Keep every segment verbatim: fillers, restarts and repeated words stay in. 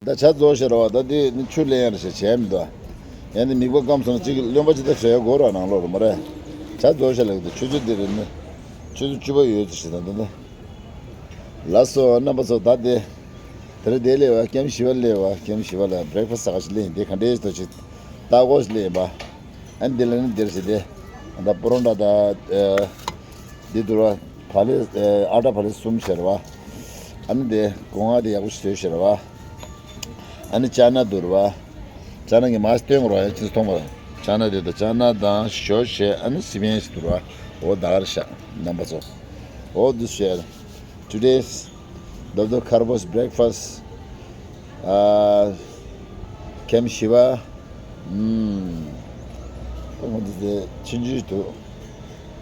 ད་ཇ་རྫོགས་ཤག་ར་བ། ད་དེ་ནི་ཆུ་ལེན་ཡ་རེད་ཤག་བྱས་མི་འདུག་ཡང་ནི་མིག་པ་སྐམ་སོང་ན་གཅིག་རློན་པ་ཅིག་ད་བྱས་དགོས་ར། ནང་ལོགས་རུ་མ་རེད། ཇ་རྫོགས་ཤག་ལབ་ཀྱི་འདུག་ཆུ་ཚོད་འདི་རེད་ནི། ཆུ་ཚོད་བཅུ་པ་ཡོད་ཚོད་ཞིག་ད་འདི་འདི། ལགས་སོ་རྣམ་པ་ཚོ། ད་དེ་དེ་རིང་དེ་སླེབས་པ། ཀེམ་བཞི་པ་སླེབས་པ། ཀེམ་བཞི་པ་ལ་བྷི་རེག་ཕ་སི་ཟ་ག་ཞིག་སླེབས་ཡིན། དེ་ག་འདྲས་ཞིག་འདུག་ཅིག་ལྟ་དགོས་ཞིག་སླེབས་ཡིན་པ། ཨ་ནི་འདི་ལ་ནི་འདིར་ཞིག་དེ། ད་པོ་རོ་ཊ་དང་། འདི་འདུག་ར། བག་ལེབ། ཨ་ཊ་བག་ལེབ་གསུམ་བྱས་ར་བ། ཨ་ནི་དེ་སྒོ་ང་དེ་ཡག་པོ་ཞིག་བཟོས་བྱས་ར་བ། ཨ་ནི་ཅ་ན་འདུག་ར་བ། ཅ་ན་གི་མར་སྟོན་དགོས་ར། ཡང་ཅི་མཐོང་བ། ཅ་ན་དེ་དང་ཅ་ན་དང་ཞོ་བྱས། ཨ་ནི་སི་པན་ཞིག་འདུག་ར་བ། འོ་ད་ག་རེ་ཤག་རྣམ་པ་ཚོ། འོ་འདི་བྱས། Today's Doctor Carbo's breakfast. ཨ། ཀེམ་བཞི་པ། ཨུམ། ད་ང་འདི་དེ་ཆུང་ཆུང་འདུག་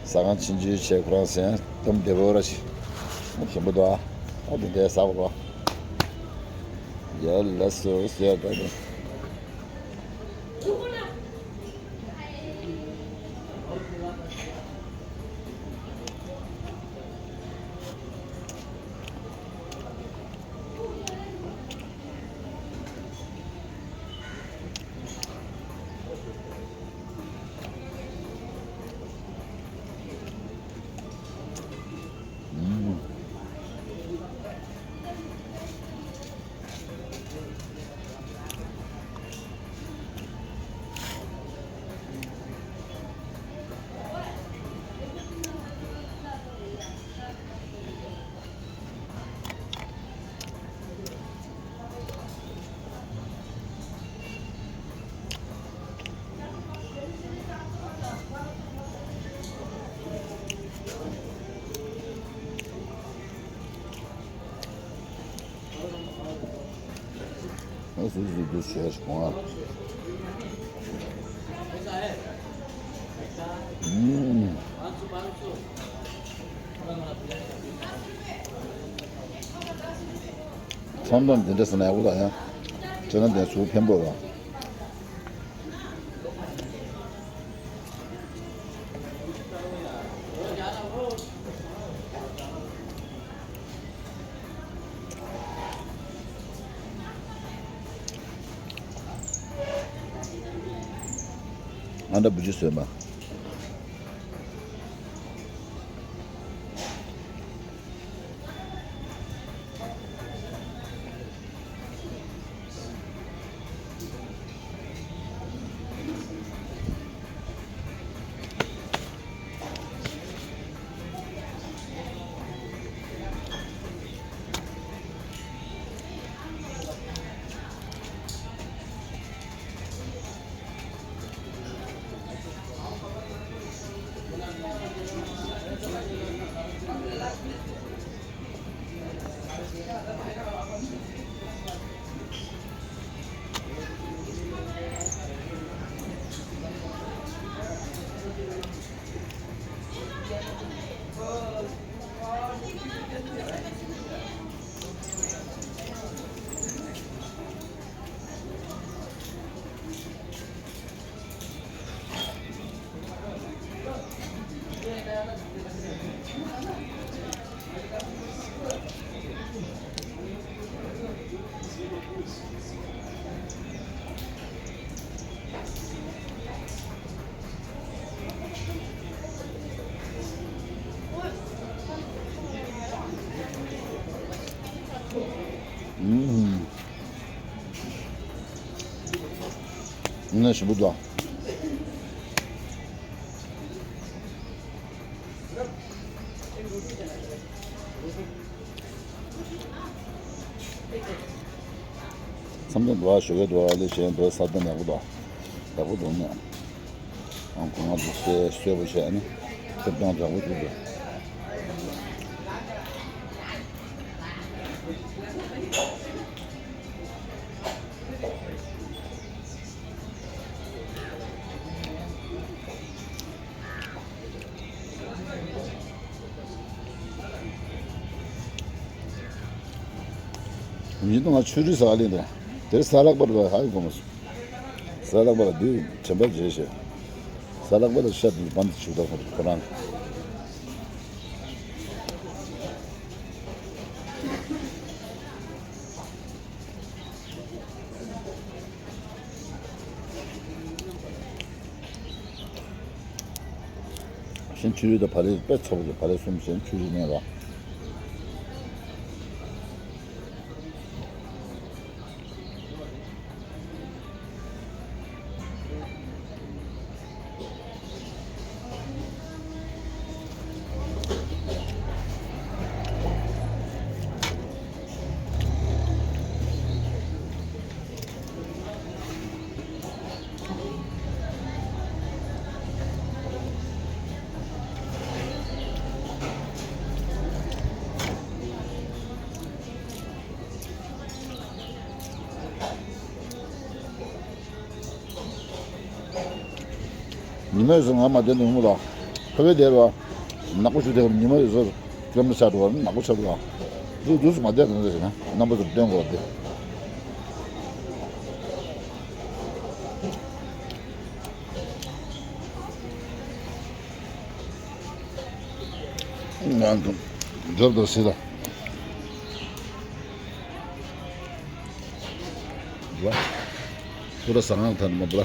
ཟ་ཁང་ཆུང་ཆུང་བྱས། ཁོ་རང་ཟས་སྟོབས་བདེ་པོ་ར་ཞིག་ཞིམ་པོ་འདུག་ཨ། ད་འདི་འདྲ་ཟ་དགོས་ར། ཡ་ལགས་སོ་ཟེར་ད་ནི། ཨ་སུ་སུ་དུ་བྱས་སོང་ཨ། ཨུམ། མཚམས་མཚམས་དེ་འདྲ་ཟ་ན་ཡག་པོ་འདུག་ཡང་། ཁྱེད་རང་དེ་ཚོ་ཕན་པོ་རེད། ཨ་འདྲ་བུ་ཅི་བཟོས་མ། ཨུམ། ང་ཞིམ་པོ་འདུག་མཚམས་མཚམས་འགྲོ་བ་ཞོགས་ཀས་འགྲོ་བ་ལས་གཞན་འགྲོ་ས་དང་ཡག་པོ་འདུག་ཡག་པོ་འདུག་ནས། ཨང་ཁོ་ང་ཚོ་སེ་སོས་པོ་བྱས་ནས་ཐེབས་སྟངས་དྲག་པོ་འདུག་འདུག་ཉིན་དུ་ང་ཆུ་རུད་ཟ་ལེན་དང་དེར་ས་ལག་པར་ལ་ཧ་ཡི་གོ་མ་སོང་། ས་ལག་པར་ལ་དུས་དྲན་པ་བརྗེད་ཤེས། ས་ལག་པར་ལ་ཤ་དུས་བམ་དུ་ཆུ་དག་ཁོ་རང་། ཆུ་རུད་དང་བག་ལེབ་དཔེ་ཚ་པོ་རེད། བག་ལེབ་གསུམ་བྱས་ཆུ་རུད་མཉམ་ར། ཉི་མ་ཡོད་ས་ང་མ་བསྡད་ནས་ཡོང་གི་ལ། ཁ་བའི་བསྡད་རོགས། ནག་པོ་ཞུ་བསྡད་ཉི་མ་ཡོད་ས་ཀེམ་ར་ཆགས་འགྲོ་བ་ནག་པོ་ཆགས་འགྲོ་བ། འདུག་འདུག་སེ་མ་བསྡད་རོགས་ཟེར་ན་རྣམ་པ་ཚོར་སྟོན་དགོས་པ་དེ། ང་ཚོ་འབྱོར་དུ་སྲིད་ལ། བ། ཁོ་ར་ཟ་ཁང་ཐར་མ་བུ་ར།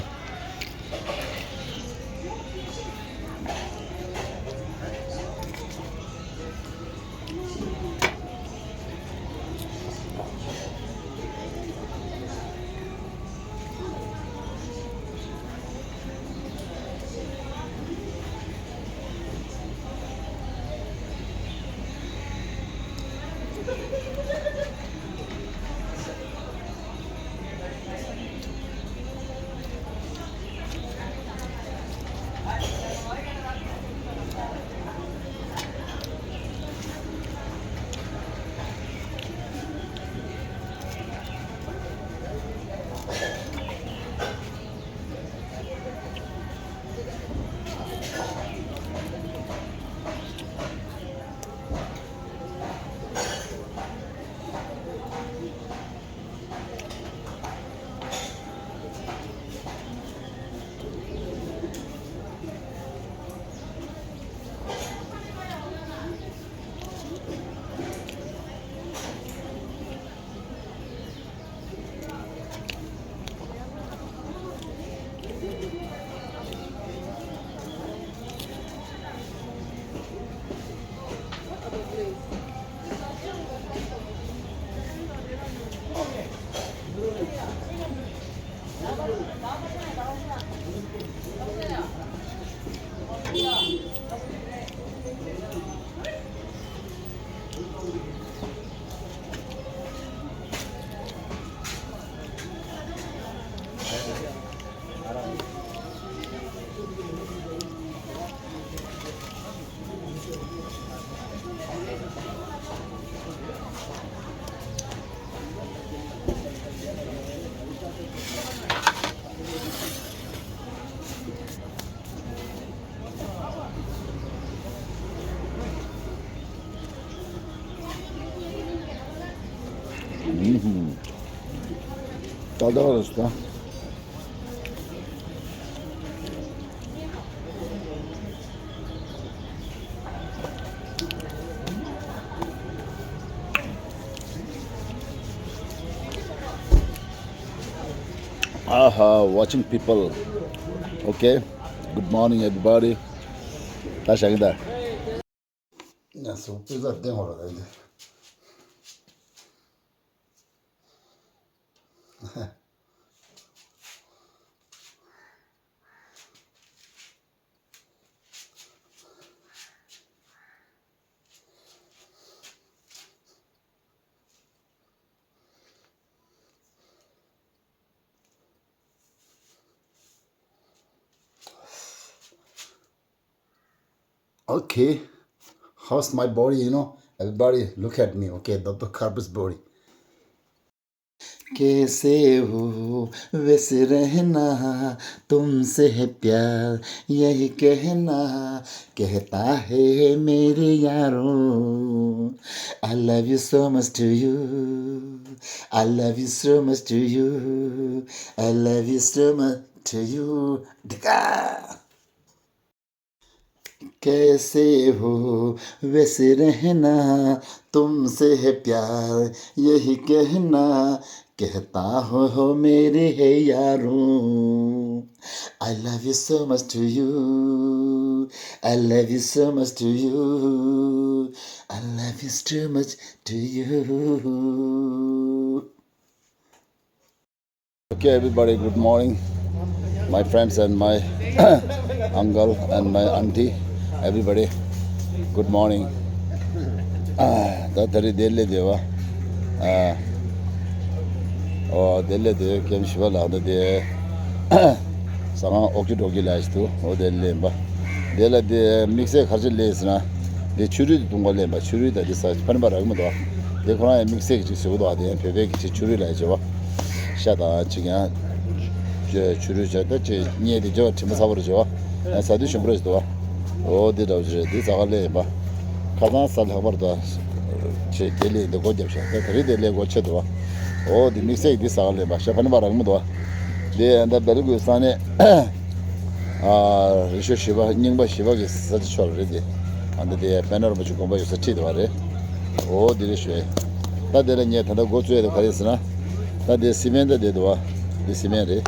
ཏག་ཏག་རེད་ད། Aha, watching people. Okay. Good morning, everybody. ད་བཞག་གི་ད། ང་ཚོ་པི་ཛ་བསྟན་ཧོ་ར་ག་ཡིན། Okay. How's my body, you know? Everybody look at me, okay? Doctor Carpus body. कैसे हो वैसे रहना, तुमसे है प्यार यही कहना, कहता है मेरे यारों। I love you so much to you, I love you so much to you, I love you so much to you. ढिका। कैसे हो वैसे रहना, तुमसे है प्यार यही कहना, कहता हो, हो मेरे है यारों। I love you so much to you. I love you so much to you. I love you so much to you. Okay, everybody, good morning. My friends and my uncle and my auntie, everybody, good morning. ད་ད་རེས་བདེ་ལེགས་བདེ་བ། ཨ། ཨོ་བདེ་ལེགས་བདེ་བའི་སྐྱབས་ཞུ་བ་ལགས། ད་དེ་ཟ་ཁང་ཨོ་ཀི་ཀྲོ་ཀི་ལ་ཞིག་འདུག་ཨོ་དེ་ལེན་པ། དེ་ལ་དེ་དམིགས་བསལ་ག་རེ་ལས་ཟེར་ན། དེ་ཆུ་རུད་དེ་བཏུང་ག་ལེན་པ། ཆུ་རུད་ད་དེ་ཟ་ཕན་པ་རག་གི་མི་འདུག་དེ་ཁོ་རང་ཡང་དམིགས་བསལ་གྱི་ཅིག་ཟེར་གི་འདུག་དེ་ཡང་བོད་པའི་གི་ཅིག་ཆུ་རུད་ལ་ཡང་བྱེད་པ། ཤ་དང་ཅིག་ཡང་ཆུ་རུད་བྱས་ད་ཅིག་བརྙས་དེ་བྱེད་པ་དྲི་མ་ཚ་བོར་བྱེད་པ། ཡང་ཟ་དུས་ཞིམ་པོ་རེད་འདུག་ཨོ་དེ་འདྲ་བོ་ཅིག་རེད། དེ་ཟ་ག་ལེན་པ། ཁ་སང་ཟ་ལྷག་པར་དུ་ཆེ་དེ་ལས་འདི་སྒོ་བརྒྱབ་ཤག་ད་དེ་རིང་དེ་ལས་སྒོ་ཕྱེ་འདུག་ཨོ་དེ་དམིགས་བསལ་གྱི་དེ་ཟ་ག་ལེན་པ། ཤ་ཕན་པ་རག་མི་འདུག་དེ་ཡང་ད་སྦེལ་ཀོབ་ས་གནས། ཨ། རི་ཤོད་བཞི་པ་རྙིང་པ་བཞི་པ་གི་ས་ཆ་ཕྱོགས་ལ་རེད་དེ། ཨ་འདི་དེ་དཔལ་ནོར་རིན་པོ་ཆེ་དགོན་པ་ཡོད་ས་ཁྲིད་དེ་བ་རེད། ཨོ་འདི་རེད་ཤོད། ད་དེ་ལ་ངས་ད་ལྟ་འགོ་བཙུགས་ཡ་དེ་ག་རེད་ཟེར་ན། ད་དེ་སི་མེན་ད་དེ་འདུག་བ། འདི་སི་མེན་རེད།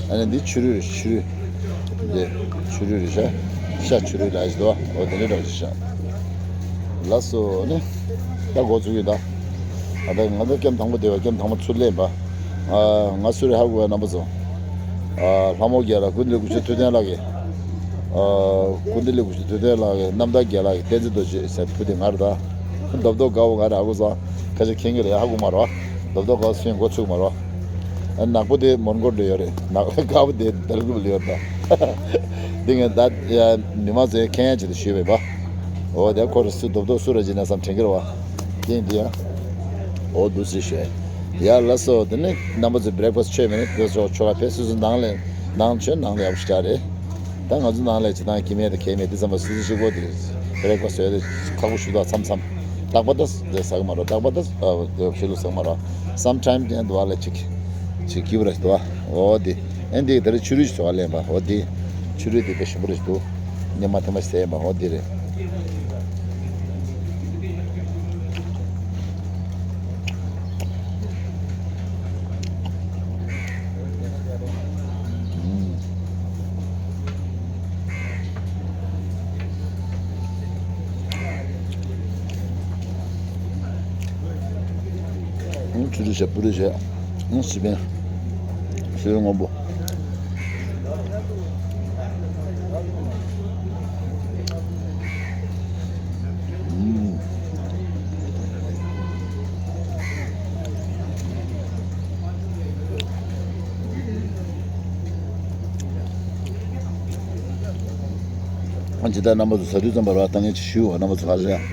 ཨ་ནི་འདི་ཆུ་རུད་རེད་ཆུ་རུད། འདི་ཆུ་རུད་རེད་ཤག་ཤ་ཆུ་རུད་ལ་ཞིག་འདུག་བ། ཨོ་དེ་འདྲ་འདྲ་ཞིག་ཤག་ལགས་སོ་ནི། ད་འགོ་བཙུགས་ཡོད་ད། ཨ་ད་ང་ད་སྐྱེམས་དང་པོ་དེ་བ་སྐྱེམས་དང་པོ་ཚུར་ལེན་པ། ཨ་ང་སུ་རེད་ཧ་གོ་བའི་རྣམ་པ་ཚོ། ཨ་ལྷ་མོ་རྒྱལ་ལགས་ཀུན་འདུས་སྐུ་ཆེན་ཐུབ་བསྟན་ལགས་ཀྱི། ཨ་ཀུན་འདུས་སྐུ་ཆེན་ཐུབ་བསྟན་ལགས་ཀྱི་རྣམ་དག་རྒྱལ་ལགས་ཀྱི་བསྟན་འཛིན་རྡོ་རྗེ་ཟེར་བུ་དེ་ང་རེད་ད། རྡོབ་རྡོབ་དགའ་བོ་ང་རེད་ཧ་གོ་སོང་། ཁ་ཤས་མཁྱེན་གྱི་རེད་ཧ་གོ་མ་རེད་བ། རྡོབ་རྡོབ་དགའ་བོ་སུ་ཡིན་འགོ་ཚུགས་མ་རེད་བ། ཨ་ནག་པོ་དེ་མོན་གྷོ་ལ་ཡོད་རེད། ནག་དཀར་པོ་དེ་སྦེལ་ཀོབ་ལ་ཡོད་རེད་ད། འདི་ངས་ད་མི་མང་ཚོའི་མཁྱེན་ཡ་ཆེད་དུ་ཞུས་པ་ཡིན་པ། འོ་དེ་ཁོ་རེ་སུ་རྡོབ་རྡོབ་སུ་རེ་བྱེད་ན་བསམ་དྲན་གྱི་རེད་བ། རྐྱེན་འདི་ཡང་། འོ་འདུག་སེ་ཞུས། ཡ་ལགས་སོ། དེ་ནས་རྣམ་པ་ཚོས་བྷི་རེག་ཕ་སི་མཆོད་མེད་ན་དེ་ཚོ་ཆོ་ག་ཕེབས་སུ་སུ་ནང་ལས་ནང་མཆོད་ནང་ལས་ཡག་པོ་ཞིག་རེད། ད་ང་ཚོ་ནང་ལས་བྱེད་སྟངས་ཀྱི་མེད་དང་གལ་མེད་དེ་ཙམ་པ་སུ་སུ་ཞིག་གོ་དེ་བྷི་རེག་ཕ་སི་ཟོས་ཏེ་ཁག་པོ་ཞུ་དག་མཚམས་མཚམས་རྟག་པ་ད་དེ་ཟ་གི་མ་རོ། རྟག་པ་ད་ཕྱི་ལུགས་ཟ་གི་མ་རོ། སམ་ཊའིམ་དེ་འདུག་བ་ལ་ཅིག་ཅིག་སྐྱིད་པོ་ར་ཞིག་འདུག་བ། འོ་དེ་ཨེ་འདི་དེ་རིང་ཆུ་རུད་ཞིག་བཟོ་བ་ལེན་པ། འོ་དེ་ཆུ་རུད་དེ་དཔེ་ཞིམ་པོ་ར་ཞིག་འདུག་ཉི་མ་ཐེངས་མ་ཞིག་ཟས་ཡིན་པ། འོ་དེ་རེད། ཨང་། ཆུ་རུད་བྱས་པུ་རུད་བྱས། ཨང་། སི་པན། སི་པན་སྔོན་པོ། ཨ་ཇི་ལྟར་རྣམ་པ་ཚོ་ཟ་དུས་ཙམ་པ་ར་ལྟ་ངན་ཅིག་ཞུ་བ། རྣམ་པ་ཚོ་ག་རེ་རེད།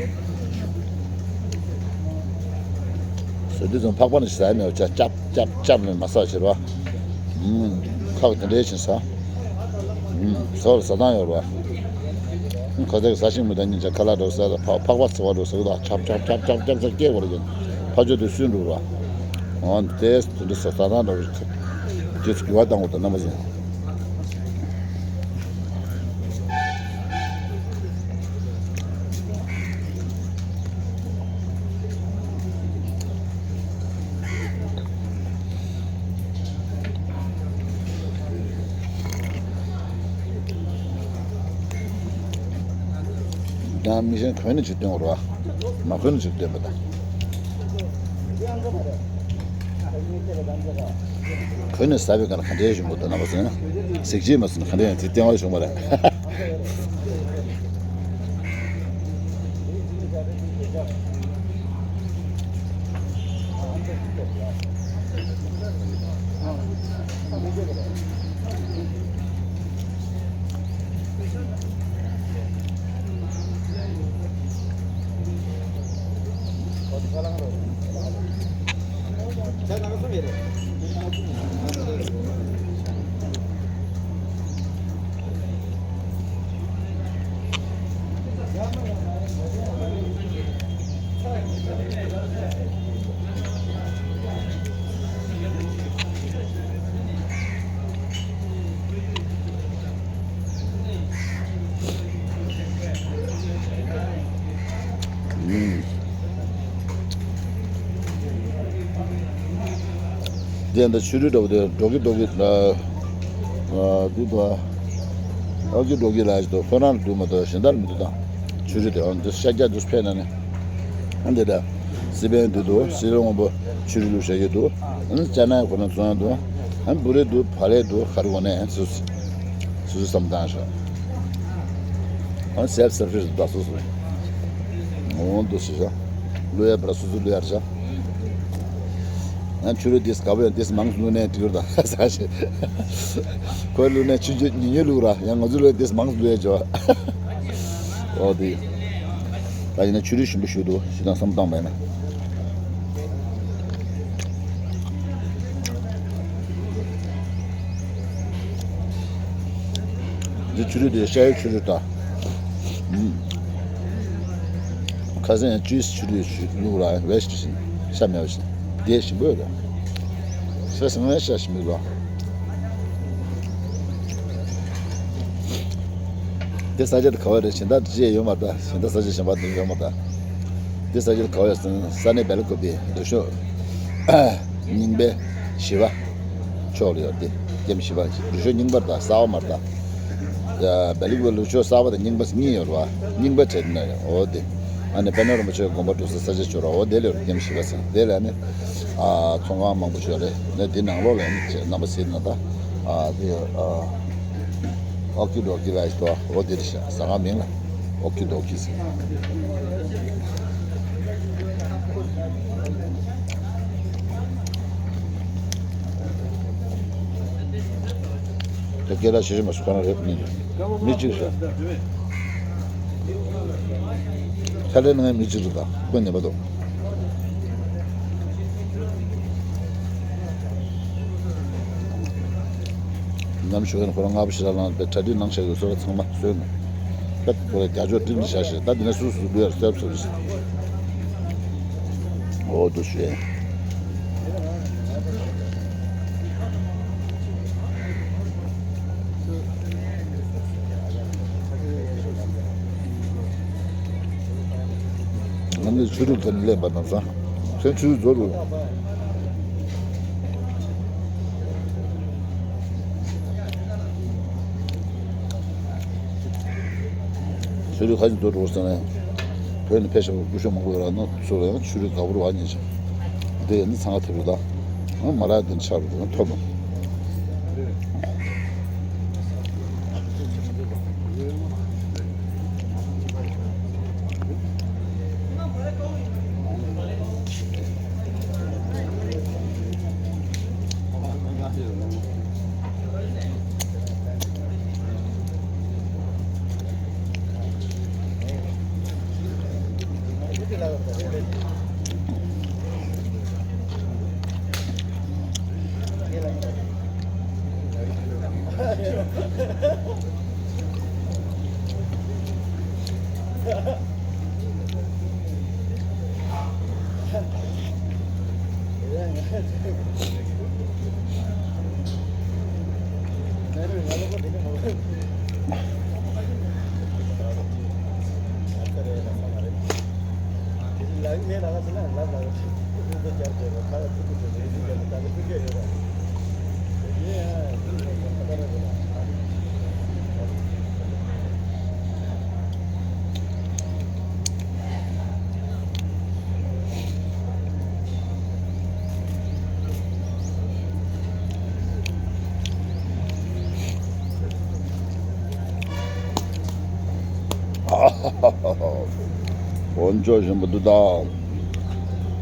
ཟ་དུས་ཙམ་ཕག་པ་ནི་ཟ་ཡ་མེད་པ། ཅབ་ཅབ་ཅབ་ཅབ་ནས་མ་ཟ་ཟེར་བ། ཁག་དེ་འདྲའི་ཕྱིན་ས། ཟ་བར་ཟ་སྟངས་ཡོད་རེད་བ། ཁ་ཚ་གི་ཟ་ཤིང་མི་འདང་ཉིན་ཆ་ཁ་ལག་འགྲོ་ཟ་ལ་ཕག་ཕག་པ་ཟ་བ་འགྲོ་ཟ་གི་འདུག་ཅབ་ཅབ་ཅབ་ཅབ་ཅབ་ཟ་སྐད་འོར་གྱིན་ཕ་ཆོས་དེ་སུན་འགྲོ་རེད་བ། འོ་དེ་དེ་འདྲ་ཟ་ཟ་སྟངས་འདྲ་བོ་རྗེས་སུ་འགྱུར་བ་བཏང་དགོས་འདུག་རྣམ་པ་ཚོ། ཡང་མི་གཞན་གོན་ནས་ཅིག་སྟོན་དགོས་རེད་བ། མ་གོན་ནས་ཅིག་སྟོན་པ་དང་། གོན་ནས་ཟ་བའི་སྒང་ལ་ག་འདྲའི་ཞིམ་པོ་འདུག་རྣམ་པ་ཚོ་ཡིན་ན། གཟི་བརྗིད་མ་ཟིན་ན་ག་འདྲ་ཡང་དེ་སྟོན་པ་བྱུང་བ་རེད། དེ་འདི་ཆུ་རུད་འདྲ་བོ་དེ་འགྲོ་གི་འགྲོ་གི་ལ། འདི་དུ་ཨོ་ཀི་འགྲོ་གི་ལ་ཞིག་ཏུ་ཁོ་རང་ལ་འདུག་མ་གཏོགས་གཞན་དག་ལ་མི་འདུག་དང་། ཆུ་རུད་དེ་འོང་འདི་ཤ་རྒྱགས་འདུག་ཕེབས་ན་ནི། ཨ་འདི་འདྲ། སི་པན་འདི་འདུག་སི་རི་སྔོན་པོ་ཆུ་རུད་བླུགས་བཞག་གི་འདུག་ཨ་ནི་ཅ་ནའི་ཁོ་རང་ཚོ་ཡང་འདུག་ཨ་ནི་བུ་རེ་འདུག་བ་ལེ་འདུག་ག་རེ་འོང་ནས་སུ་སུ་སུ་བསམ་བཏང་ཤག་ཨ་ནི་སེལ་སར་བིས་འདུག་སུ་སུ། འོང་འདུག་སུ་ཤག་བླུགས་ཡ་བར་སུ་སུ་བླུགས་ཡ་རེད་ཤག་ང་ཆུ་རུད་འདིས་དགའ་པོ་ཡང་འདིས་མང་བླུགས་ནས་འགྲིག་གི་རེད་ད་ཟ་ཞེས། ཁོས་བླུགས་ནས་ཆུ་ཆུ་ཉུང་ཉུང་བླུགས་ར་ཡང་ང་ཚོ་བླུགས་འདིས་མང་བླུགས་ཡ་བྱོས། ཨོ་དེ། ད་ཡིན་ན་ཆུ་རུད་ཞིམ་པོ་ཞུ་འདུག་ཞེ་དྲག་བསམ་བཏང་བས་ན། འདི་ཆུ་རུད་དེ་ཤ་ཡི་ཆུ་རུད་ད། ཁ་སང་ཡང་ཅུས་ཆུ་རུད་ཞུ་བླུགས་ར་བས་ཞུ་ཞིང་ཤ་མེད་པ་ཞིག་དེ་ཞིམ་པོ་ཡོད་རེད། ཤ་ཟ་ན་ཤ་ཞིམ་པོ་ཡོད་ར། དེ་ས་ཆ་དེ་ག་བ་རེད་གཞན་དག་ཅི་ཡང་ཡོད་མ་རེད་ད། གཞན་དག་ས་ཆ་གཞན་པ་དེ་ཡོད་མ་རེད་ད། དེ་ས་ཆ་དེ་ག་བ་ཡོད་ཟེར་ན་ས་གནས་སྦེལ་ཀོབ་པའི་འགྲུལ་ཤོག་རྙིང་པའི་བཞི་པ་ཕྱོགས་ལ་ཡོད་དེ། ཀེམ་བཞི་པ་འགྲུལ་ཤོག་རྙིང་པ་རེད་ད་གསར་པ་མ་རེད་ད། ཡ་སྦེལ་ཀོབ་འགྲུལ་ཤོག་གསར་པ་དང་རྙིང་པ་གཉིས་ཡོད་རེད་བ། རྙིང་པ་བྱས་ན་ཡང་འོ་དེ། ཨ་ནི་པད་ནོར་རིན་པོ་ཆེའི་དགོན་པ་གྲུབ་ས་ས་ཆ་ཕྱོགས་ར་འོ་དེ་ལ་ཡོད་རེད་ཀེམ་བཞི་པ་ཟེར་དེ་ལ་ནི། ཨ་ཚོང་ཁང་མང་པོ་ཞིག་རེད། ནས་དེ་ནང་ལོགས་ལ་ནི་རྣམ་པ་གཟིགས་ན་ད། ཨ་དེ་ཨ་ཨོ་ཀི་ཌོ་ཀི་ལ་ཞིག་འདུག་འོ་དེ་རེད་ཤག་ཟ་ཁང་མིང་ལ་ཨོ་ཀི་ཌོ་ཀི་ཟེར། དེ་སྐད་གྲགས་ཆེ་ཤོས་མ་སུ་ཁོ་ན་རེད་ནི། མི་གཅིག་རེད། ཁ་ལས་ནང་མི་གཅིག་རེད་ད་ཁོ་ཉན་པ་འདུག་ནམ་ཞུ་ཡན་ཁོ་རང་སྔ་པོ་ཞེ་དྲག་ལངས་པའི་གྲ་སྒྲིག་གནང་བཞག་ཡོད་སོ་ར་ཚང་མ་བཟོས་ནས། ད་ཁོ་ར་རྒྱ་ཕྱོགས་ཏིང་ཏི་བཞག་ཞེས་ད་འདི་ནས་སུ་སུ་འདུག་ཡར་སེབ་སུ་རེད། འོ་འདུག་ཞུ་ཡན། ང་ནི་ཆུ་རུད་དེ་ནས་ལེན་པ་ནམ་སང་ཁྱོད་ཆུ་རུད་རྫོགས་འགྲོ། ཆུ་རུད་ཁ་ཅིག་རྫོགས་འགྲོ་ཟེར་ན་ཡང་བོད་ནས་ཕེབས་བཞག་པའི་སྐུ་ཞབས་མང་པོ་ཡོད་ར་ནོ་ཚོ་ལ་ཡང་ཆུ་རུད་དགའ་པོ་རེད་བ་ཉེ་ཆར་དེ་ཡང་ནི་ཚང་ཁ་ཐེབས་རེད་ད། ཨ་མ་རག་དེ་ཆགས་རུ་ཐོབ། འོན་ཅོག་གཞོན་པ་འདུག་ད།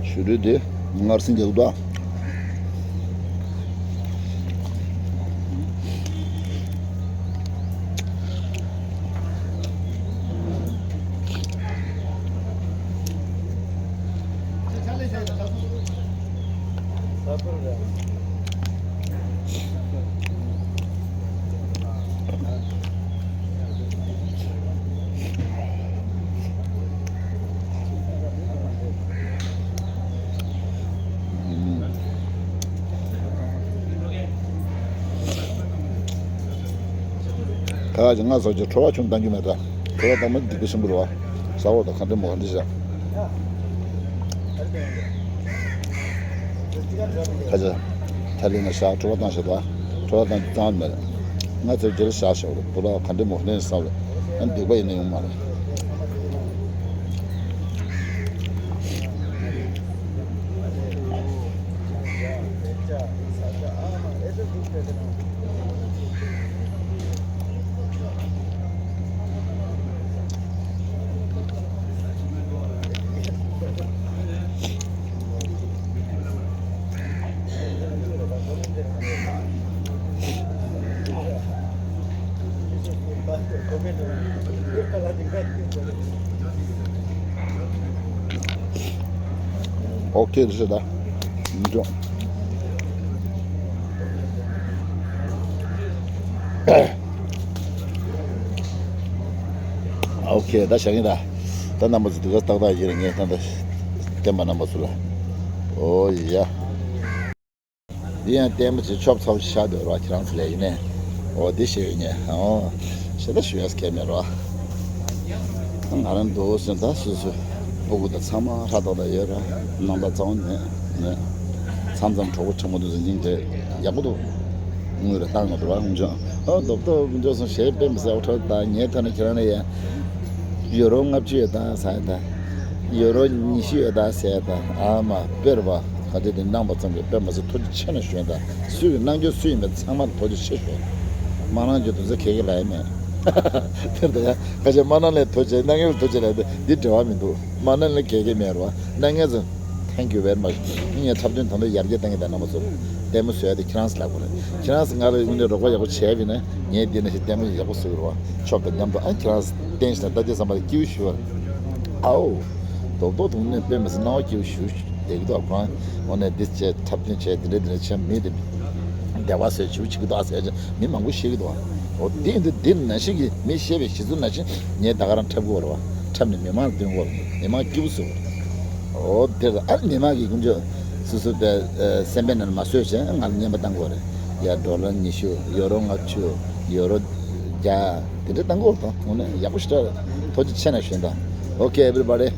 ཆུ་རུད་དེ་ངར་སེང་རྒྱག་འདུག་ད། ད་ག་ཅིག་ང་ཚོ་ཀྱི་བྲོ་བ་ཆུང་བཏང་རྒྱུ་མེད་ད། བྲོ་བ་བཏང་མ་སྡིག་པ་ཆེན་པོ་རེད་བ། ས་འོག་དང་ཁ་འདྲེ་མོ་ག་འདྲ་བྱ། ཁ་ཅིག་ཐ་ལི་ན་ཤ་བྲོ་བ་བཏང་ཤག་ད། བྲོ་བ་བཏང་རྒྱུ་གཙང་མ་རེད། ང་ཚོའི་རྒྱལ་ཤ་ཤོག་རེད། བུ་ལ་ག་འདྲ་མོ་ནས་ས་རེད། ཨ་སྡིག་པ་ཡིན་ན་ཡོང་མ་རེད། ཨོ་ཁེ་རེད་ད། འགྲོ། ཨོ་ཁེ་ད་བཞག་གིན་ད། ད་རྣམ་པ་ཚོ་དུས་ཚོད་ཏག་ཏག་ཡིན་རེད། ངས་ད་ད་བསྟན་པ་རྣམ་པ་ཚོ་ལ། ཨོ་ཡ། འདི་ཡང་ལྟད་མོ་ཅིག་ཆོབ་ཚོབ་ཤ་འདོད་རོགས་ཁྱེད་རང་ཚོ་ལས་ཡིན་ནས། འོ་འདི་ཞེས་ཡོད་ཉེ། འོ་ཞེ་ད་ཞུ་ཡས་སྐལ་མེད་རོགས། ང་རང་འདུག་ཟེར་ད་སུ་སུ་སྤུ་གུ་དང་ཚང་མ་ཧྲ་ཏག་ཏག་ཡོད་ར། ནང་ད་གཙང་ནས་ནས་མཚམས་མཚམས་གྲོགས་པོ་ཕྲ་མོ་དུ་ཟིན་ཅིང་བྱས་ཡག་པོ་འདུག་དངུལ་རེ་བཏང་མ་འདུག་ར་ཧུང་ཅང་། ཨོ་རྡོབ་རྡོབ་ཧུང་ཅང་སོང་ཞེས་དཔེ་མི་སྲིད་ཨོ་ཁྲ་ད་ངའི་ཐོག་ནས་ཁྱེད་རང་ནས་ཡ། ཡོ་རོ་ལྔ་བཅུ་ཡོད་ད་ཟེར་ད། ཡོ་རོ་ཉི་ཤུ་ཡོད་ད་ཟེར་ད། ཨ་མ་དཔེར་བ་ག་དེ་དེ་གནང་བ་ཙམ་གྱིས་དཔེ་མ་ཟད་ཐུགས་རྗེ་ཆེ་ན་ཞུ་ད། སུས་གནང་རྒྱུ་སུ་ཡིན་པའི་ཚང་མར་ཐུགས་རྗེ་ཆེ་ཞུ། མ་གནང་རྒྱུ་དུ་ཚོད་ཁེ་གེ་ལ་ཡིན་མེད། དེར་ད་ཡ་ཁ་ཆེ་མ་གནང་ལས་ཐུགས་རྗེ་གནང་ངེས་ལ་ཐུགས་རྗེ་ལ་འདི་འབྲེལ་བ་མི་འདུག་མ་གནང་ལས་ཁེ་གེ་མེད་རོ། གནང་ངེས་ཚོ། Thank you very much། ངས་འཁྲབ་སྟོན་ད་ལྟ་ཡར་རྒྱས་གཏང་གི་ད་རྣམ་པ་ཚོ། ལྟད་མོ་བཟོ་ཡ་དེ་ཁྱེད་རང་ཚོ་ལག་པ་རེད། ཁྱེད་རང་ཚོ་ང་ལ་དངོས་གནས་རོགས་པ་ཡག་པོ་བྱས་པ་ཡིན་ན་ངས་འདི་ནང་བཞིན་ལྟད་མོ་ཡག་པོ་བཟོ་གི་རེད་བ། ཆོབ་དང་མཉམ་དུ་ཨ་ཁྱེད་རང་ཚོ་བསྟན་ཞིག་དང་ལྟ་རྒྱུ་བསམ་པ་ལ་སྐྱིད་པོ་ཞུ་བ་རེད། ཨའོ། རྡོག་རྡོག་དུང་ནས་དཔེ་མི་སྲིད་སྣང་བ་སྐྱིད་པོ་ཞུ་བསྡད་ཀྱི་འདུག་ཁོང་འོ་ནས་འདི་བྱས་འཁྲབ་སྟོན་བྱས་འདི་འདྲ་འདི་འདྲ་བྱས་མི་དེ་བདེ་བ་ཟེར་བྱུ་བྱེད་ཀྱི་འདུག་ཨ་ཟེར་བྱས་མི་མང་པོ་ཤེས་ཀྱི་འདུག་ཨ། འོ་འདི་འདི་འདི་ནང་བཞིན་གྱི་མི་ཤེས་པའི་གཞི་རྩ་ནང་བཞིན་ངས་ད་ག་རང་འཁྲབ་ཀྱི་ཡོད་རེད་བ། འཁྲབ་ནས་མི་མང་ལ་སྟོན་གྱི་ཡོད་རེད། མི་མང་སྐྱིད་པོ་བཟོ་གི་རེད། འོ་དེར་ཨ་མི་མང་གི་ཀུན་སྤྱོད་སོ་སོ་པའི་སེམས་པའི་ནང་ལ་མ་བཟོད་བྱས་ང་ལ་རྔན་པ་བཏང་གི་ཡོད་རེད། ཡ་ཌོ་ལར་ཉི་ཤུ་ཡོ་རོ་ལྔ་བཅུ་ཡོ་རོ་བརྒྱ་དེ་འདྲ་བཏང་གི་ཡོད་རེད། ད་དངོས་གནས་ཡག་པོ་ཞེ་དྲག་རེད། ཐུགས་རྗེ་ཆེ་ན་ཞུ་ད། Okay everybody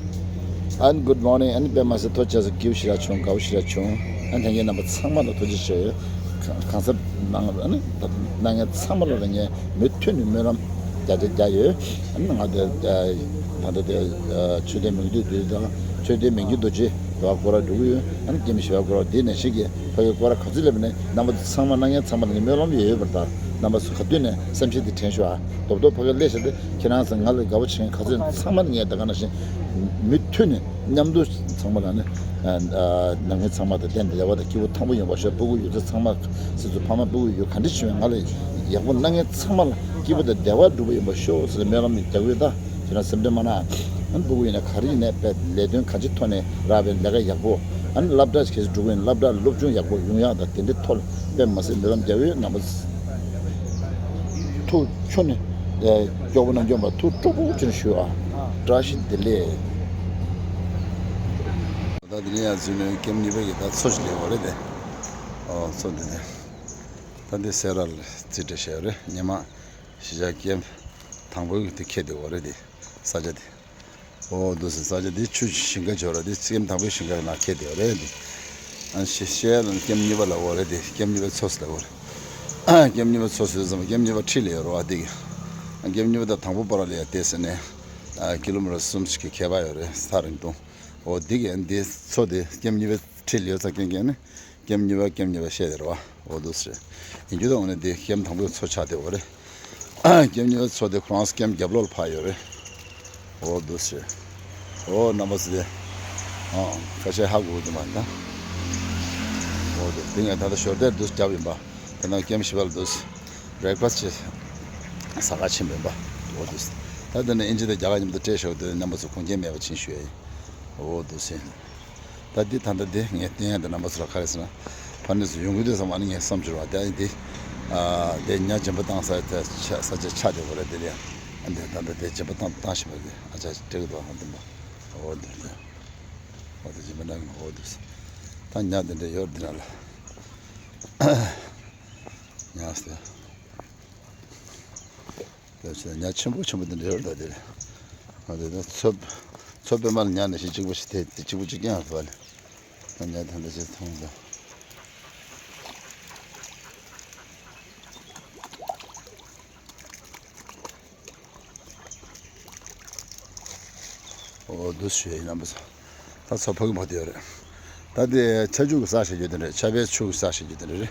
and good morning and དཔེ་མ་སྲིད་ཐུགས་རྗེ་ཆེ་སྐྱིད་པོ་ཞེ་དྲག་བྱུང་། དགའ་པོ་ཞེ་དྲག་བྱུང་། ཨ་ལྷན་རྒྱས་རྣམ་པ་ཚང་མ་ལ་ཐུགས་རྗེ་ཆེ་ཡོད། གང་ཟབ་གནང་ཨ་ནི་གནང་མཁན་ཚང་མ་ལ་རང་ཉིད་མུ་མཐུད་ནས་སྨོན་ལམ་རྒྱ་ཆེ་རྒྱག་ཡོད། ཨ་ནི་ང་དེ་ད་ལྟ་དེ་ཆོས་ལྡན་མིག་ཏོ་བདུད་དང་ཆོས་ལྡན་མིག་ཏོ་རྡོ་རྗེ་དེ་བ་སྐོར་ར་འགྲོ་གི་ཡོད། ཨ་ནི་སྐྱེ་མི་ཞི་བ་སྐོར་ར་དེ་ནས་ཤིག་གི་ཕ་གི་སྐོར་ར་ག་ཚོད་སླེབས་ནས་རྣམ་པ་ཚང་མ་གནང་མཁན་ཚང་མ་ལ་ངས་སྨོན་ལམ་ཡོད་ཡོད་པར་ད་རྣམ་པ་ཚོ་ག་དུས་ནས་སེམས་ཤིག་དེ་དྲན་ཤོག་ཨ། རྡོབ་རྡོབ་ཕ་གི་སླེབས་ཤག་དེ་ཁྱེད་རང་ཚོ་ང་ལ་དགའ་པོ་བྱེད་མཁན་ག་ཚོད་ཚང་མ་ལ་ངས་ད་ག་ནང་བཞིན་མུ་མཐུད་ནས་མཉམ་དུ་ཚང་མ་ལ་ནི། ནང་མི་ཚང་མ་དང་གཏན་བདེ་བ་དང་སྐྱིད་པོ་ཐང་པོ་ཡོང་བ་ཤོག་སྤུ་གུ་ཡོད་ཚད་ཚང་མ་སི་ཚོ་ཕ་མ་སྤུ་གུ་ཡོད་ག་འདྲ་བྱུང་ང་ལ་ཡག་པོ་གནང་མཁན་ཚང་མ་ལ་སྐྱིད་པོ་དང་བདེ་བ་འགྲུབ་པ་ཡོང་བ་ཤོག་ཟེར་སྨོན་ལམ་རྒྱག་གི་ཡོད། ད་ཁྱེད་རང་སེམས་ཁྲལ་མ་གནང་། ཨ་ནི་སྤུ་གུ་ཡིན་ན་ག་རེ་ཡིན་ནའི་དཔེ་ལས་དོན་ག་ཅི་ཐོག་ནས་རག་པའི་ལས་ཀ་ཡག་པོ། ཨ་ནི་སློབ་གྲྭ་གལ་སྲིད་འགྲོ་གི་ཡིན་སློབ་གྲྭ་སློབ་སྦྱོང་ཡག་པོ་ཡོང་ཡག་དང་དེ་འདྲའི་ཐོག་ལ་དཔེ་མ་སྲིད་སྨོན་ལམ་རྒྱག་གི་ཡོད། རྣམ་པ་ཐུགས་ཁྱོན་ནས་སྐྱོ་པོ་ནང་སྐྱོན་པ་ཐུགས་སྤྲོ་པོ་ཅན་ཞུ་ཨ། བཀྲ་ཤིས་བདེ་ལེགས། ད་དེ་ནས་ཡང་འཛུལ་ནས་ཀེམ་གཉིས་པ་གི་ད་མཚོ་ཞིག་སླེབས་པ་རེད་དེ། ཨོ་མཚོ་འདི་ནས། ད་འདི་སེ་ར་ལ་རྩིས་སྤྲད་བྱས་པ་རེད། ཉི་མ་གཞིས་ཆགས་ཀེམ་དང་པོའི་གི་དེ་ཁེལ་བསྡད་པ་རེད་དེ། ས་ཆ་དེ། ཨོ་འདུག་སེ་ས་ཆ་དེ་ཆུ་ཞིང་ཁ་འབྱོར་ར་དེ་ཀེམ་དང་པོའི་ཞིང་ཁ་ནང་ཁེལ་བསྡད་པ་རེད་དེ། ཨ་ཤེ་ཤེ་ལ་ཀེམ་གཉིས་པ་ལ་འོ་རེད་དེ་ཀེམ་གཉིས་པ་མཚོ་ཟེར་ལ་འོ་རེད། ཀེམ་གཉིས་པ་མཚོ་ཟེར་ཙམ་ཀེམ་གཉིས་པ་ཁྲིད་ལ་ཡོད་ར་བ་དེ་གི། ཀེམ་གཉིས་པ་ད་དང་པོ་པ་ར་ལ་ཡ་དེ་ཟེར་ནས། ཀི་ལོ་མི་ཊར་གསུམ་ཞིག་གི་ཁྱད་པར་ཡོད་རེད་ས་རིང་ཐུང་། འོ་འདི་གས་འདི་མཚོ་འདི་ཀེམ་གཉིས་པའི་ཁྲིད་ལ་ཡོད་ས་ཀེམ་ཀེམ་ནི་ཀེམ་གཉིས་པ་ཀེམ་གཉིས་པ་བཤད་དེ་རེད་བ། འོ་འདུག་སེ་ཡིན་རྒྱུ་དང་འོ་ནི་འདི་ཀེམ་དང་པོའི་མཚོ་ཆགས་བསྡད་ཡོད་རེད། ཀེམ་གཉིས་པའི་མཚོ་དེ་ཁོ་རང་ཀེམ་རྒྱབ་ལོགས་ལ་ཕར་ཡོད་རེད། འོ་འདུག་སེ། འོ་རྣམ་པ་ཚོ་དེ། ཨ་ཁ་ཤས་ཧ་གོ་གི་མ་རེད་ད། འོ་འདུག་འདི་ངས་ད་ལྟ་ཞོར་དེར་འདུག་རྒྱབ་ཡིན་པ། དེ་ནང་ཀེམ་བཞི་པ་ལ་འདུག་སེ། བྷེ་རེག་ཕ་སི་བྱེད། ཟ་ཁང་ཕྱིན་པ་ཡིན་པ། འོ་འདུག་སེ། ད་དེ་ནས་ཨིན་ཇི་དང་རྒྱ་གར་མཉམ་དུ་སྤྲད་ཞོར་དེ་རྣམ་པ་ཚོ་ཁུངས་སྐྱེལ་མེད་པ་ཕྱིན་ཞུ་ཡ་ཡིན། འོ་འདུག་སེ། ད་འདི་ད་ལྟ་འདི་ངས་བསྟན་ཡ་འདི་རྣམ་པ་ཚོ་ལ་ག་རེ་ཟེར་ན། ཕ་ནི་ཚོ་ཡོང་གི་འདུག་བསམ་ཨ་ནི་ངས་བསམ་བྱུང་བ་དེ་ཨ་ནི་འདི། ཨ་དེ་ཉ་སྦྱིན་པ་བཏང་ས་དེ་ཆ་ས་ཆ་ཆ་དེ་བོ་རེད་དེ་ལ་ཡ། ཨ་འདི་ད་ལྟ་དེ་སྦྱིན་པ་བཏང་བཏང་བཞིན་པ་དེ་ཨ་ཅག་སྤྲད་གི་འདུག་ཨ་འདི་མ། འོ་འདི་རེད། འོ་དེ་སྦྱིན་པ་གནང་གི་འོ་འདུག་སེ། ད་ཉ་དེ་འདྲ་ཡོད་འདི་ན་ལ། ཉ་སྟེ། དེ་ཚོ་ཉ་ཆེན་པོ་ཆེན་པོ་དེ་འདྲ་ཡོད་རེད་ད་དེ་རེད། ང་དེ་ནི་མཚོ་མཚོ་པད་མ་ལ་ཉ་ནི་ཞིག་གཅིག་པོ་ཞིག་དེ་དེ་གཅིག་པོ་གཅིག་རྐྱང་རེད་པ་ལས། ད་ཉ་དེ་འདྲ་ཞིག་མཐོང་ད། འོ་འདུག་ཞུ་ཡིན་རྣམ་པ་ཚོ། ད་ཚོ་ཕ་གི་མ་དེ་ཡོད་རེད། ད་དེ་ཆར་ཆུ་གི་ས་ཞིག་རྒྱུ་དེ་རེད། ཆར་པའི་ཆུ་གི་ས་ཞིག་རྒྱུ་དེ་རེད།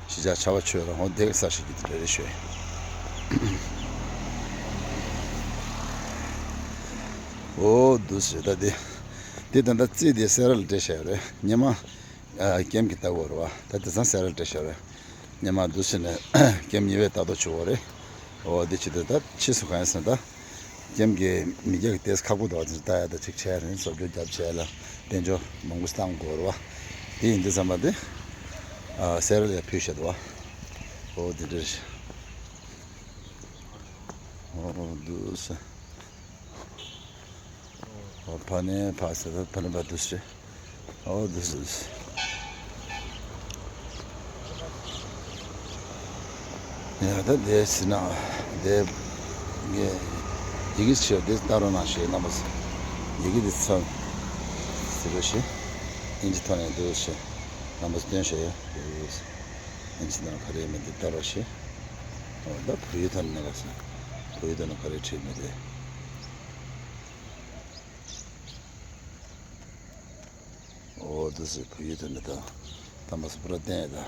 གཞིས་ཆགས་ཆར་པ་ཆུ་རང་ཧོ་དེ་གི་ས་ཞིག་རྒྱུ་དེ་རེད་ཞུ་ཡིན། འོ་འདུག་ཞུ་ད་དེ། དེ་ད་ད་རྩིས་དེ་སེ་ར་ལ་སྤྲད་བྱས་ཡོད་རེད། ཉི་མ་ཨ་ཀེམ་གྱི་ལྟ་བུ་རེད་བ། ད་དེ་ཚང་སེ་ར་ལ་སྤྲད་བྱས་རེད། ཉི་མ་འདུག་ཟེར་ནས་ཀེམ་གཉིས་པའི་ལྟ་རྟོག་བྱེད་དགོས་རེད། འོ་དེ་བྱེད་དུས་ད་ཕྱིས་སུ་གང་ཡིན་ཟེར་ན་ད། ཀེམ་གྱི་མི་སྐྱ་གི་ཏེས་ཁག་པོ་འདུག་བ། དེ་ལྟ་ཡ་ད་ཅིག་བྱས་རེད། བཟོ་བཅོས་རྒྱབ་བྱས་ལ་དཔལ་འབྱོར་མང་པོ་བཏང་དགོས་རེད་བ། དེ་ཡིན་དུས་ཙམ་པ་དེ་ཨ་སེ་ར་ལ་ཡ་ཕུལ་བྱས་འདུག་བ། འོ་དེ་འདྲ་རེད། འོ་འདུག་ཟེར། ཨོ་ཕ་ནས་ཕ་ས་ད་ཕ་ནས་ཕ་དུ་སི། ཨོ་དུ་སི། ཡ་ད་དེ་སི་ན་དེ་ངས་ཡི་གེ་ཆེ་དེ་ལྟ་རོགས་གནང་ཞེས་རྣམ་པ་ཡི་གེ་དེ་ཚང་ཟེར་རོགས་ཞེས་ཨིན་ཇི་ཐོག་ནས་འདུག་ཞེས་རྣམ་པ་སྟོན་ཞེས་ཡོད། ཨིན་ཇི་ནང་ག་རེ་ཡོད་མེད་དེ་ལྟ་རོགས་ཞེས། ཨོ་ད་བོད་ཡིག་ཐོག་ནས་གནང་རོགས་ཞེས། བོད་ཡིག་ཐོག་ནས་ག་རེ་བྲིས་མེད་དེ། འོ་འདུག་སེ་བོད་ཡིག་ཐོག་ནས་ད་དམ་པ་སུ་པུ་ར་བསྟན་ཡོད་ད།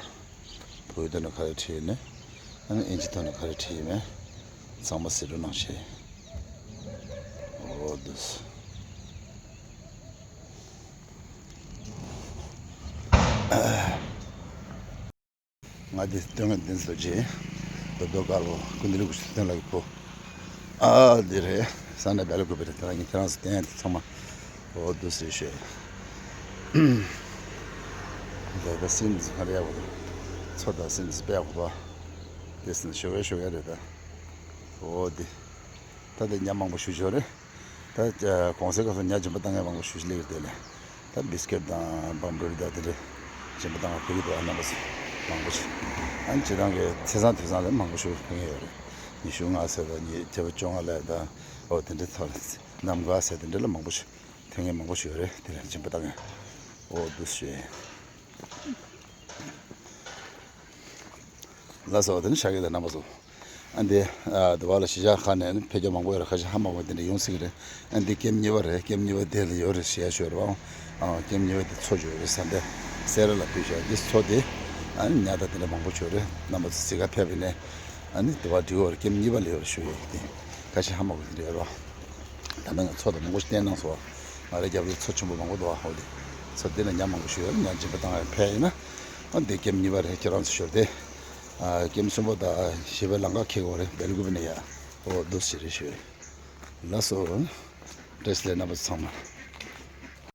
བོད་ཡིག་ཐོག་ནས་ག་རེ་བྲིས་ནས་ཨ་ནི་ཨིན་ཇི་ཐོག་ནས་ག་རེ་བྲིས་ཡོད་མེད་ཚང་མ་གཟིགས་རོགས་གནང་ཞེས། འོ་འདུག་སེ། ང་འདི་སྟོན་ང་འདི་ཚོ་རྗེ་རྡོ་རྡོ་དཀར་པོ་ཀུན་ལྡན་སྐུ་ཞབས་སྟོན་ལགས་ཀྱི་བུ། ཨ་འདི་རེད། ས་ནས་བལ་ཀུ་པེ་རེད། ད་ངས་ཁྱེད་རང་ཚོ་བསྟན་འདི་ཚང་མ་འོ་འདུག་སེ་ཞུས། འདི་ད་སིན་འདི་ཚོ་ག་རེ་ཡག་པོ་འདུག་ཚོ་ད་སིན་འདི་ཚོ་དཔེ་ཡག་པོ་འདུག་འདི་སིན་ཞོ་གས་ཞོ་གས་རེད་ད། འོ་འདི་ད་འདི་ཉ་མང་པོ་ཞུ་ཞོ་རེད། ད་གོང་སའི་སྐབས་སུ་ཉ་སྦྱིན་པ་བཏང་མཁན་མང་པོ་ཞེ་པོ་ཅིག་སླེབས་ཀྱི་འདུག་ལ། ད་བིས་ཀེཊ་དང་བམ་བུལ་དང་དེ་འདྲ་སྦྱིན་པ་བཏང་བ་ཕུལ་གྱི་འདུག་ཨ་རྣམ་པ་ཚོ་མང་པོ་ཞིག་ཨ་ནི་སྤྱིར་བཏང་གི་ཚེས་བཟང་དུས་བཟང་ལ་མང་པོ་ཞིག་ཕུལ་མཁན་ཡོད་རེད། ཉི་ཤུ་ལྔ་ཚེས་དང་ཉི་ཤུ་བཅོ་ལྔ་ལ་དང་འོ་དེ་འདྲ་ཚོ་ལ་གནམ་གང་ཚེས་དེ་འདྲ་ལ་མང་པོ་ཞིག་ཕུལ་མཁན་མང་པོ་ཞིག་ཡོད་རེད། དེ་ལ་སྦྱིན་པ་བཏང་མཁན་འོ་འདུག་སེ་ཞུས། ལགས་སོ། དེ་ནི་ཤག་གི་དང་རྣམ་པ་ཚོ། ཨ་འདི་ཨ་དུ་བ་ལ་གཞིས་ཆགས་ཁག་ནས་ནི་ཕེབས་མཁན་མང་པོ་ཡོད་རེད། ཁ་ཤས་ཧ་མ་གོ་དེ་འདྲ་ཡོང་སྲིད་ཀྱི་རེད། ཨ་འདི་ཀེམ་གཉིས་པ་རེད། ཀེམ་གཉིས་པ་དེ་ལ་ཡོད་རེད་ཟེར་ཡ་ཞུ་རེད་པ། ཨ་ཀེམ་གཉིས་པ་དེ་ཚོ་ཡོད་རེད་ས་འདི་སེ་ར་ལ་ཕུལ་ཤག་འདི་ཚོ་དེ་ཨ་ནི་ཉ་ད་དེ་འདྲ་མང་པོ་ཡོད་རེད། རྣམ་པ་ཚོ་གཟིགས་ག་ཕེབས་ནས་ཨ་ནི་དུ་བ་འགྲིག་ཡོད་རེད། ཀེམ་གཉིས་པ་ལ་ཡོད་རེད་ཞུ་ཡོད་དེ། ཁ་ཤས་ཧ་མ་གོ་དེ་འདྲ་ཡོད་རེད་པ། ད་ལྟ་ང་ཚོ་དང་མང་པོ་ཞིག་བསྟན་གནང་སོང་། ང་རའི་རྒྱབ་ལ་མཚོ་ཆེན་པོ་མང་པོ་འདུག་ཨ་ཧོ་དེ། མཚོ་དེ་ལ་ཉ་མང་པོ་ཞིག་ཡོད་རེད། ཉ་སྦྱིན་པ་བཏང་ཡ་ཕེབས་ཡིན་ན། ཨ་འདི་ཀེམ་གཉིས་པ་རེད། ཁྱེད་རང་ཚོ་ཞོར་དེ། ཨ་ཀེམ་གསུམ་པ་དང་བཞི་པའི་ལམ་ཁ་འཁེལ་དགོས་རེད། སྦེལ་ཀུ་པེ་ནས་ཡ། ཨོ་འདུག་སེ་རེད་ཞུ། ལགས་སོ། བཀྲ་ཤིས་བདེ་ལེགས་རྣམ་པ་ཚང་མ།